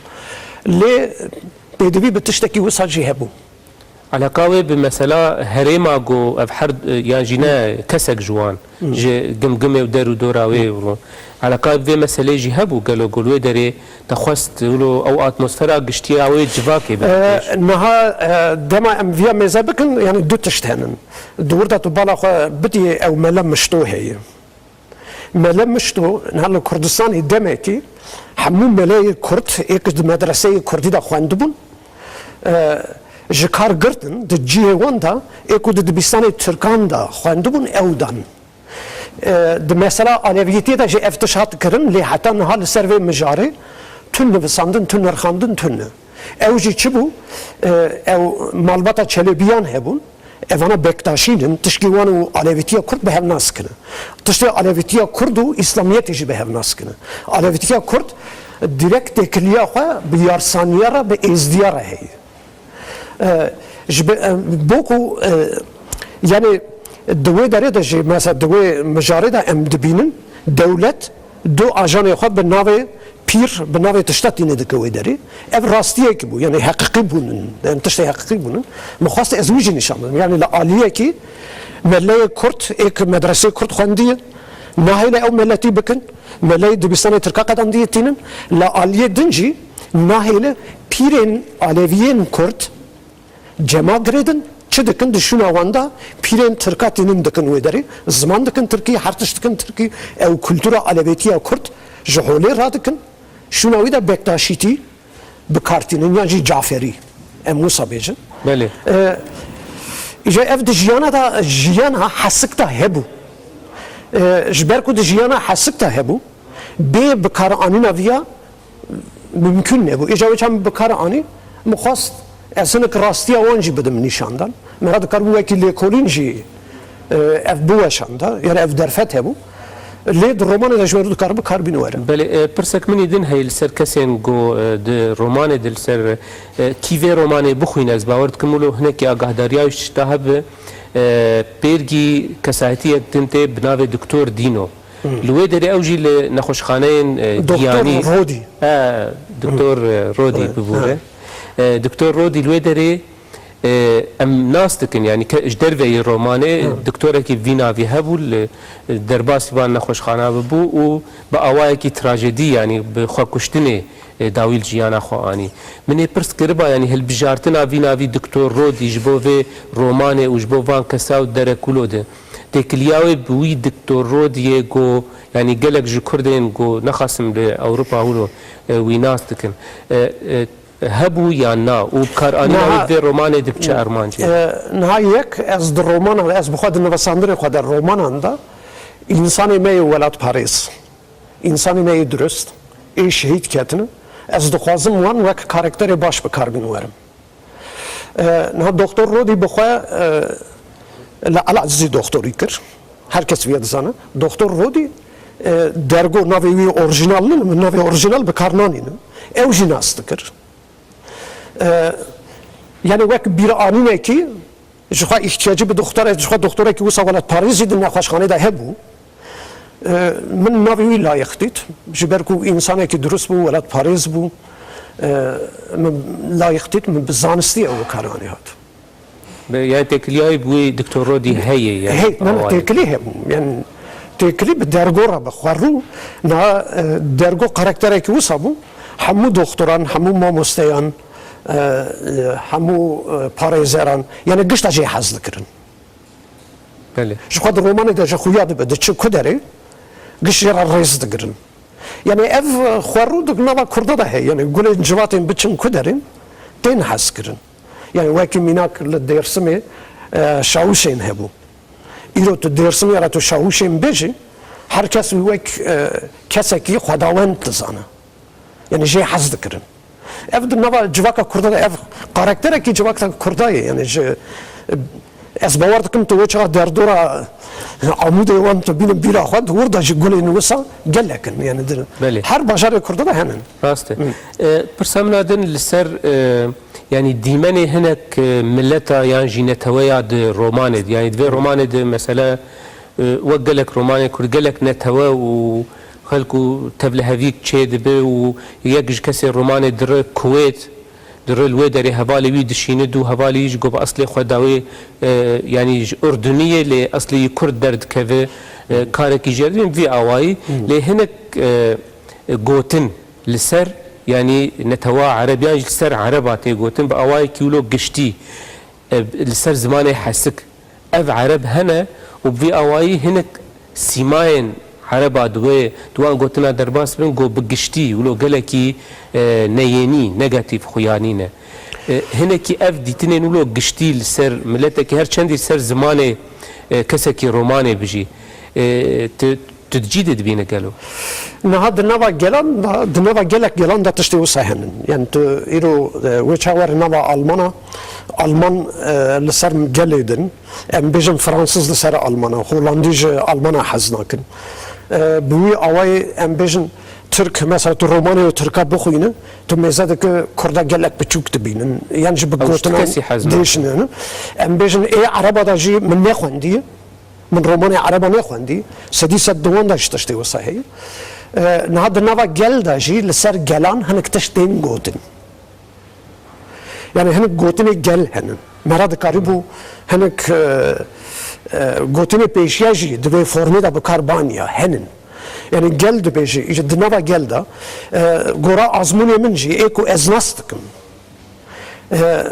Lê pêdivî bi tiştekî wisa jî hebû. Eleqa wê bi mesela herêma ku ev her, yan jî ne kesek ji wan, Hmm. ji Gimgimê û der û dora wê Hmm. û eleqa bi vê meselê jî hebû, gelo ku li wê derê te xwest wilo ew atmosfera giştiya wê civakê bide E, pêş? Niha, e, dema em viya mêze bikin, yanî du tişt henin. Di wir de tu bala xwe bidiyê ew mele mişto heye. Mele mişto, niha li Kurdistanê demekî hemû meleyê kurd ê ku di medreseyê kurdî de xwendibûn, e, ji kar girtin, di cihê wan de ê ku di dibistanê tirkan de xwendibûn, ew dan. E, di mesela aleviyetiyê de jî ev tişt hat kirin, lê heta niha li ser vê mijarê tune nivisandin, tune nirxandin, tune. Ew jî çi bû? E, ew malbata Çelebiyan hebûn. Evana Bektaşî nin, tişkî wan û alevîtiya kurd bi hev nas kine. Tiştê alevîtiya kurd û îslamiyetê jî bi hev nas kine. Alevîtiya kurd direkt têkiliya xwe bi yarsaniya re, bi êzdiya re heye. E, ji bi, e, bo ku, e, yanî di wê derê de jî, mesela di wê mijarê de em dibînin, dewlet du ajanê xwe bi navê pîr, bi navê tişta tîne dike wê derê. Ev rastiyekî bû, yanî heqîqî bûnin, yanî tiştê heqîqî bûnin. Min xwest ez wî jî nîşan bidim. Yanî li aliyekî meleyê kurd, ê ku medreseyê kurd xwendiye, nahêle ew meletî bikin, meleyê dibistanê tirka qedandiyê tînin, li aliyê din jî nahêle pîrên aleviyên kurd cema girêdin, çi dikin di şûna wan de, pîrên tirka tînin dikin wê derê, ziman dikin tirkî, her tişt dikin tirkî, ew kultura alevêtiya kurd ji holê radikin, şûna wî de bektaşîtî bi kar tînin, yan jî caferî, em wisa bêjin. Belê. E, îja ev di jiyana de, jiyana hesik de hebû. E, ji ber ku di jiyana hesik de hebû, bê bikaranîna viya mimkûn nebû. Îja wê çawa bi kar anî, min xwest ez hinek rastiya wan jî bidim nîşandan. Me re dikaribû wekî lêkolîn jî, e, ev biweşanda, yanî ev derfet hebû. Lê di romanê de ji me re dikare bi kar bîne were. Belê, e, pirsek min î din heye li ser kesên ku, e, di romanê de li ser, e, kî vê romanê bixwîne, ez bawer dikim wilo hinekî agahdariya wî ji tişta hebe, e, pêrgî kesayetiyek din tê bi navê Doktor Dîno. Hmm. Li wê derê ew jî li nexweşxaneyên, e, Doktor giyanî. Rodî. E, Doktor, Hmm. e, Rodî Evet, bibûre. evet. E, Doktor Rodî li wê derê, e, em nas dikin, yanî ke-, ji derveyî romanê Hmm. doktorekî vî navî hebû, li, e, derbasî van nexweşxana bibû û bi awayekî trajedî, yanî bi xwekuştinê, e, dawî li jiyana xwe anî. Min ê pirs kiriba, yanî hilbijartina vî navî Doktor Rodî ji bo vê romanê û ji bo van kesa û derekulo de. Têkiliya wê bi wî Doktor Rodiyê ku, yanî gelek ji Kurdên ku nexasim li Ewropa hûlo, e, wî nas dikin. E, e, hebû yan na? Û bikaranîna Niha, wê di vê romanê de bi çi armancê? e, niha yek, ez di romana, ez bi xwe di nivîsandinê xwe de romanan de, însanê me yê welatparêz. Însanî me yê durist, ê şehîd ketine. Ez dixwazim wan wek karakterê baş bi kar bînin werim. E, niha Doktor Rodî bi xwe, e, li Elazizê doktorî kir. Her kes vê dizane. Doktor Rodî, e, dergo navê wî orjinal nîne, min navê orjinal bi kar nanîne. Ew jî nas dikir. E, yani wek bîranînekî ji xwe îhtiyacî bi doxtorek, ji xwe doxtorekî wisa welatparêzî di nexweşxanê de hebû. E, min navê wî layiq dît. Ji ber ku însanekî durust bû, welatparêz bû. E, min layiq dît, min bi zanistî ew karanê hat. Be-, yani têkiliyayî bi wî Doktor Rodî heye, yani Hey, ne, ne, awayî. Têkilî hebû. Yani têkilî bi dergo re bi xwe rû. Na, e, dergo karakterekî wisa bû. Hemû doktoran, hemû mamosteyan, e, e, hemû, e, parêzeran, yani gişta jê hez dikirin. Belê. Ji xwe di romanê de ji xuya dibe, diçi ku derê, giş jê re rêz digirin. Yani ev, e, xwerû di nava Kurda de heye. Yani gulên civatên biçin ku derê, tên hez kirin. Yani wekî mînak li Dêrsimê, e, şawişên hebû. Îro tu Dêrsimê re tu şawişên bêjî, her kes wî wek, e, kesekî xwedawend dizane. Yani jê hez dikirin. Ev di nava civaka Kurda de ev karakterekî civaka Kurda ye. Yani ji, ez bawer dikim tu wê çaxa derdora Amûdê wan tu bînin bîra xwe, di wir de jî gulên wisa gelek in. Yani di Belê. Her bajarê Kurda de henin. Rast e. Hı. E, pirsa min a din li ser, e, yani dîmenê hinek, e, mileta yan jî neteweya di romanê de. Yani di vê romanê de mesela, e, wek gelek romanê Kurd, gelek netewe û xelk û tevlihevîk çê dibe û yek ji kesê romanê dire Kuwêt, dire li wê derê hevalê wî dişîne dû, hevalê wî ji go bi eslê xwe dawê, e, yanî ji Urdunî ye, lê eslê wî Kurd derdikeve, e, karekî jê re dibîn vî awayî. Hmm. Lê hinek, e, gotin li ser, yanî netewa Ereb yan jî li ser Ereba tê gotin bi awayekî wilo giştî, e, li ser zimanê hesik. Ev Ereb hene û bi vî awayî hinek sîmayên Ereba di wê, di wan gotina derbas bin, go bi giştî wilo gelekî, e, neyênî, negatîf xuyanî ne. E, hinekî ev dîtinên wilo giştî li ser miletekî, her çendî li ser zimanê, e, kesekî romanê bijî. E, tu, tu di cî de dibîne gelo? Niha di nava gelan de, di nava gelek gelan de tiştê wisa henin. Yani tu îro, e, wê çawa were nava Almana, Alman, e, li ser gelê din, em bêjin Fransiz li ser Almana, Holandî ji Almana hez nakin. E, bi wî awayê em bêjin Tirk, mesela tu romanê û Tirka bixwîne, tu mêze dike Kurda gelek biçûk dibînin. Yan jî bi Ew ji gotina kesî hez nakin. Dêşine. Em bêjin ê Ereba de jî min nexwendiye. Min romanê Ereba nexwendî. Sedî sed di wan de jî tiştê wisa heye. E, niha di nava gel de jî li ser gelan hinek tişt tên gotin. Yani hinek gotinê gel henin. Me re dikarîbû hinek, e, e, gotinê pêşiya jî di vê formê de bi kar baniya henin. Yani gel dibêjî, îşte di nava gel de, e, gora azmûnê min jî ê ku ez nas dikim. E,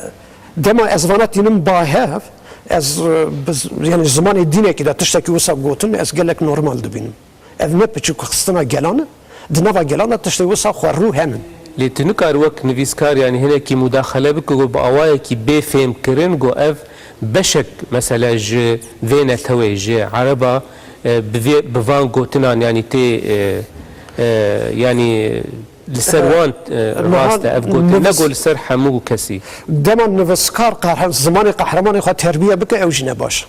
dema ez vana tînim ba hev, ez, e, bi z-, yani zimanê dînekî de tiştekî wisa gotin, ez gelek normal dibînim. Ev ne piçûkxistina gelan e, di nava gelan de tiştê wisa xwerû henin. Lê tu nikar wek nivîskar, yani hinekî mudaxele bike ku bi awayekî bê fêhmkirin ku ev beşek, mesela, ji vê netewê, ji Ereba, e, bi vê, bi van gotinan, yani tê, e, e, yani li ser wan, e, rast e ev gotin, ne ku li ser hemû kesî. Dema nivîskar qahre-, zimanê qehremanê xwe terbiye bike, ew jî ne baş.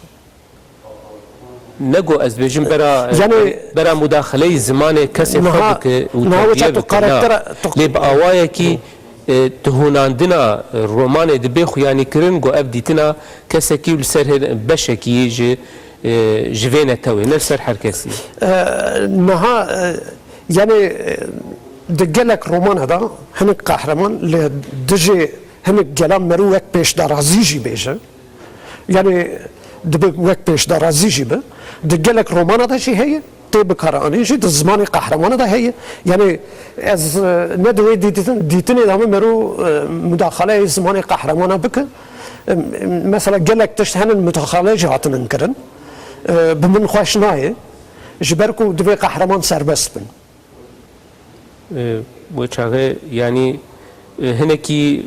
Ne ku ez bêjim bera, Yani bera mudaxeleyî zimanê kesê xwe bike û terbiye bike, na. Lê bi awayekî, e, tihûnandina romanê dibe xuyanîkirin ku ev dîtina kesekî û li ser hê beşekî ji, e, ji vê netewê, ne li ser her kesî. E, niha, e, yani, e, di gelek romana de hinek qehreman li dijî hinek gelan merû wek pêşdarazî jî bêje. Yani dibe wek pêşdarazî jî be. Di gelek romana de jî heye, tê bikaranîn jî di zimanê qehremanê de heye. Yani ez, e, ne di wê dîtin-, dîtinê de me merû, e, mudaxaleyê zimanê qehremana bike. E, mesela gelek tişt henin mudaxale jî hatinin kirin. E, bi min xweş nayê. Ji ber ku divê qehreman serbest bin. E, wê çaxê, yanî, e, hinekî,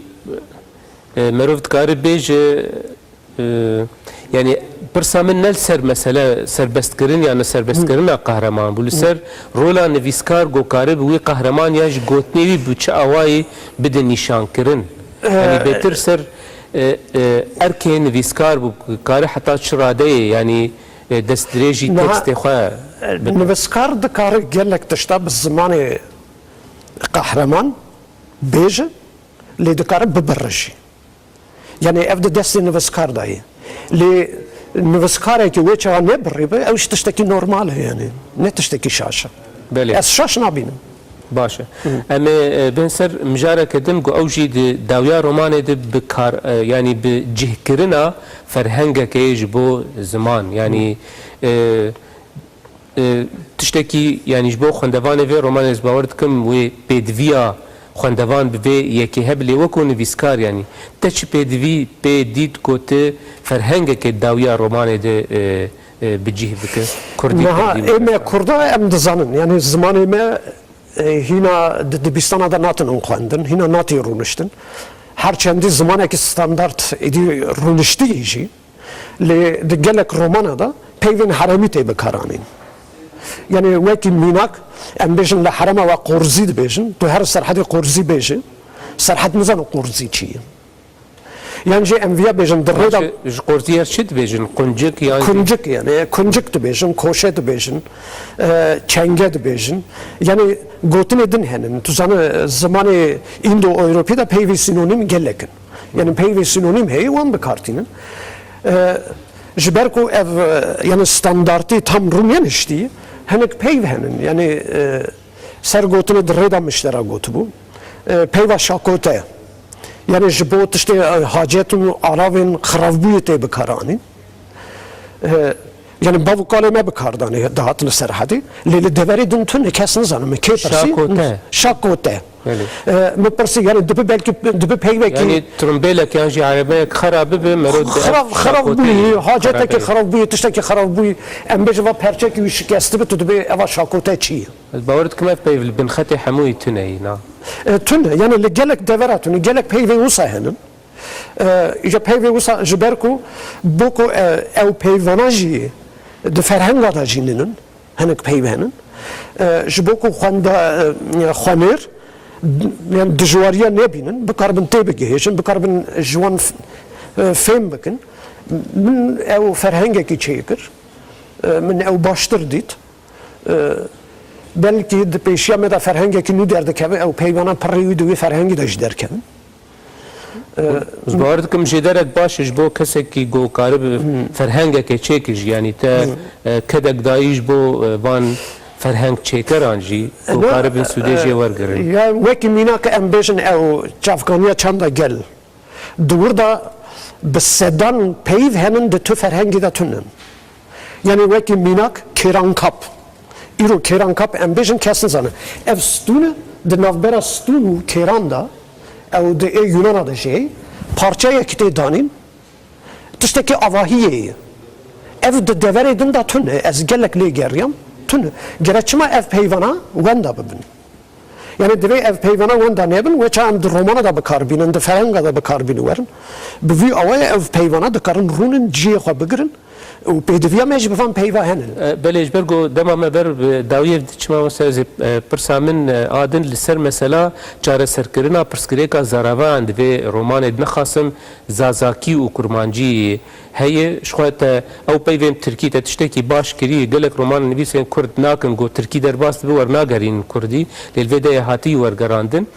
e, merov dikare bêje, Ee, yani pirsa min ne li ser mesele serbestkirin ya neserbestkirina qehreman bû. Li ser rola nivîskar ku karibe wî qehreman ya jî gotinê wî bi çi awayî bide nîşankirin. Yani bêtir ser, e, e, erkê nivîskar bû, kare heta çi radeyê, yani, e, destdirêjî Niha, tekstê xwe e, bide. Nivîskar dikare gelek tişta bi zimanê qehreman bêje, lê dikare bibire jî. Yani ev di destê nivîskar de ye. Lê nivîskarekî wê çaxa nebirî be, ew jî tiştekî normal e yani. Ne tiştekî şaş e. Belê. Ez şaş nabînim. Baş e. Em ê, e, bên ser mijareke din ku ew jî di dawiya romanê de bi kar, e, yani bi cihkirina ferhengekê ji bo ziman. Yani, e, E, tiştekî, yanî ji bo xwendevanê vê romanê ez bawer dikim wê pêdiviya xwendevan bi vê yekê hebe, lê wekû nivîskar, yanî te çi pêdivî pê dît ku tu ferhengekê dawiya romanê de, e, e, bi cih bike? Kurdî, Niha kurdî ê me bike. Kurda em dizanin, yanî zimanê me, e, hîna di dibistana de natinin xwendin, hîna natî rûniştin. Her çendî zimanekî standart êdî rûniştî jî, Lê di gelek romana de peyvên herêmî tê bikaranîn. Yanî wekî mînak, em bêjin li herêma we Qorzî dibêjin, tu her Serhedê Qorzî bêjî, Serhed nizane Qorzî çi ye. Yan jî em viya bêjin di rê de Ji, ji Qorzî her çi dibêjin? Quncik yan jî Kuncik yani, kuncik dibêjin, koşe dibêjin, e, çenge dibêjin. Yani gotinê din henin. Tu zane zimanê Îndo-Ewropî de peyvê sînonîm gelek in. Yani peyvê sînonîm heye, wan bi kar tînin. E, ji ber ku ev, e, yani standartî tam rû neniştî, hinek peyv henin. Yani, e, ser gotinê di rê de miştera gotibû. E, peyva şakote. Yani ji bo tiştê, e, hacet û aravên xirabûyê tê bikaranîn. E, Yani bav û kalê me bi kar danê, dihatine Serhedê. Lê li deverê din tune, kes nizane min kê pirsî. Şakote. Şakote. Belê. E, min pirsî, yani dibi belkî, dibi peyvekî Yani trumbêlek yan jî erebeyek xera bibe, mero di xirab, xirab bûyî, hacetekî xirab bûyî, tiştekî xirab bûyî. Em bêjin va perçekî wî şikestibe, tu dibê eva şakote çi ye? Ez bawer dikim ev peyv li bin xetê hemûyî tune yî, na? E, tune, yani li gelek devera tune, gelek peyvê wisa henin. E, îja peyvê wisa ji ber ku bo ku, e, ew peyvana jî di ferhenga de jî nînin, hinek peyv henin. E, ji bo ku xwenda-, e, xwenêr, yani dijwariya nebînin, bikaribin tê bigihêjin, bikaribin ji wan f-, e, fêm bikin. Min ew ferhengekî çêkir, e, min ew baştir dît. E, belkî di pêşiya me de ferhengekî nû derdikeve, ew peyvana pirrê wî di wê ferhengî de jî derkevin. E, Ez bawer dikim jêderek baş e ji bo kesekî ku karibe ferhengekê çêkir jî, yanî te, e, kedek dayî ji bo, e, van ferheng çêkeran jî ku karibin sûdê jê wergirin. Ya wekî mînak em bêjin ew çavkaniya çanda gel. Di wir de bi sedan peyv henin di tu ferhengî de tune. Yanî wekî mînak kêrankap. Îro kêrankap em bêjin kes nizane. Ev stûn e, di navbera stûn û kêran de, ew di ê Yunana de jî heye, parçeyekî tê danîn, tiştekî avahiyê ye. Ev di deverê din de tune, ez gelek lê geriyam, tune. Gere çima ev peyvana wenda bibin? Yani divê ev peyvana wenda nebin, wê çawa em di romana de bikar bînin, di ferhenga de bikar bînin werin. Bi vî awayê ev peyvana dikarin rûnin, cihê xwe bigirin û pêdiviya me jî bi van peyva henin. E, belê, ji ber ku dema me ber bi dawiyê diçima, mesela ez ê, e, pirsa min, e, a din li ser mesela çareserkirina pirsgirêka zaravayan di vê romanê de nexasim Zazakî û Kurmancî heye. Ji xwe te ew peyvên tirkî te tiştekî baş kirî. Gelek roman nivîsên kurd nakin ku tirkî derbas dibe wernagerînin kurdî. Lê li vê de yê hatî wergerandin.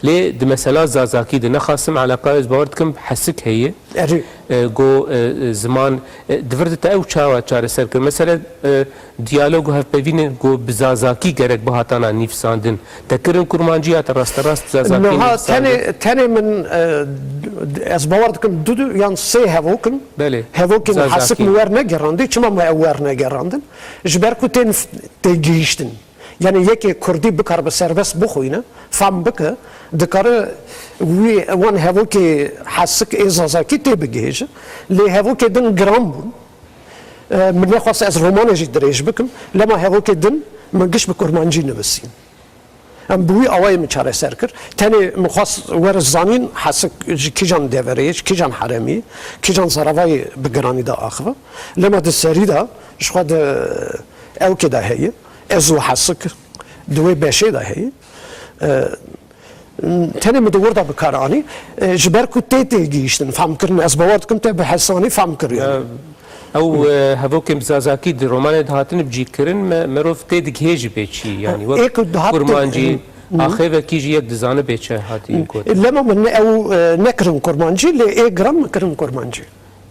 Lê di mesela zazakî de nexasim eleqa, ez bawer dikim hesik heye. Erê. E, ku, e, e, ziman, e, di vir de te ew çawa çareser kir? Mesela, e, diyalog û hevpeyvînên ku bi zazakî gerek bihatana nivîsandin, te kirin kurmancî ya te rasterast bi zazakî Niha nivîsandin? Tenê, tenê min, e, ez bawer dikim du, du yan sê hevok in. Belê. Hevokên Zazakî. Hesik min wernegerandî. Çima me ew wernegerandin? Ji ber ku tên f-, tê gihîştin. Yani yekê kurdî bikaribe serbest bixwîne, fam bike, dikare wî wan hevokê hesik ê zazakî tê bigihêje. Lê hevokê din giran bûn. E, min nexwest ez romanê jî dirêj bikim, lema hevokê din min giş bi kurmancî nivîsîn. Em bi wî awayê min çareser kir. Tenê min xwest were zanîn Hesik ji kîjan deverê ye, ji kîjan heremî ye, kîjan zaravayê bi giranî de axive. Lema di serî de ji xwe di ewkê de heye. Ez û Hesik di wê beşê de heye. E, Tenê min di wir de bi kar anî, e, ji ber ku tê têgihîştin, fehm kirin, ez bawer dikim te bi hesanî fehm kiriye. Ew, e, hevokên bi zazakî di romanê de hatine bicîkirin, me, merov tê digihê jî bê çî, yanî wek Ê ku dihat tê- kurmancî, Hı. axêvekî jî yek dizane bê çi hatiye gotin. Lema min ne ew, e, nekirin kurmancî, lê ê giran min kirin kurmancî.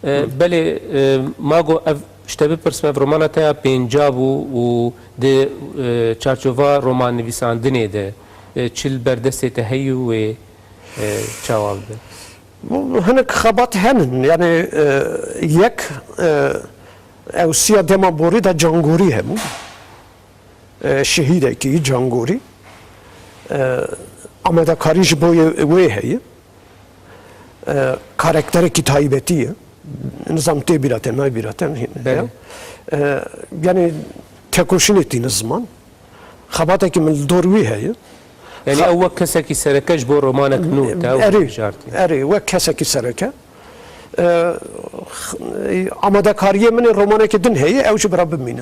E, belê, e, ma got ev ji te bipirsim, ev romana te ya pênca bû û di, e, çarçova romannivîsandinê de, e, çi li ber destê te heye û wê, e, çawa bibe? Hinek xebat henin, yani, e, yek, e, ew siya dema borî de cangorî hebû. E, şehîdekî cangorî. E, amadekarî ji bo yê-, wê heye. E, karakterekî taybetî ye. Nizam tê bîra te, nayê bîra te, Belê. ya. E, yani tekoşînê tîne ziman. Xebatekî min li dor wî heye. Yani Xa- ew wek kesekî sereke ji bo romanek nû te ew Erê, bijartî. erê, wek kesekî sereke. E, x-, amadekariyê min ê romanekê din heye, ew jî bira bimîne.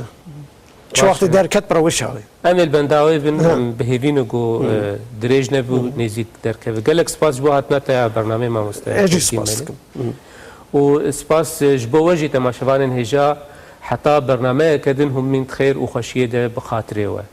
Çi Baş wextê e. derket bira wê çaxê. Em ê li benda wê bin, Hı. em bi hêvî ne ku, Hı. e, dirêj nebû, Hı. nêzîk derkeve. Gelek spas ji bo hatina te ya bernameyê, mamoste Ez jî Şevkî spas Melî. dikim. Hı. Û spas, e, ji bo we jî, temaşevanên hêja, heta bernameyeke din hûn mîn di xêr û xweşiyê de bi xatirê we.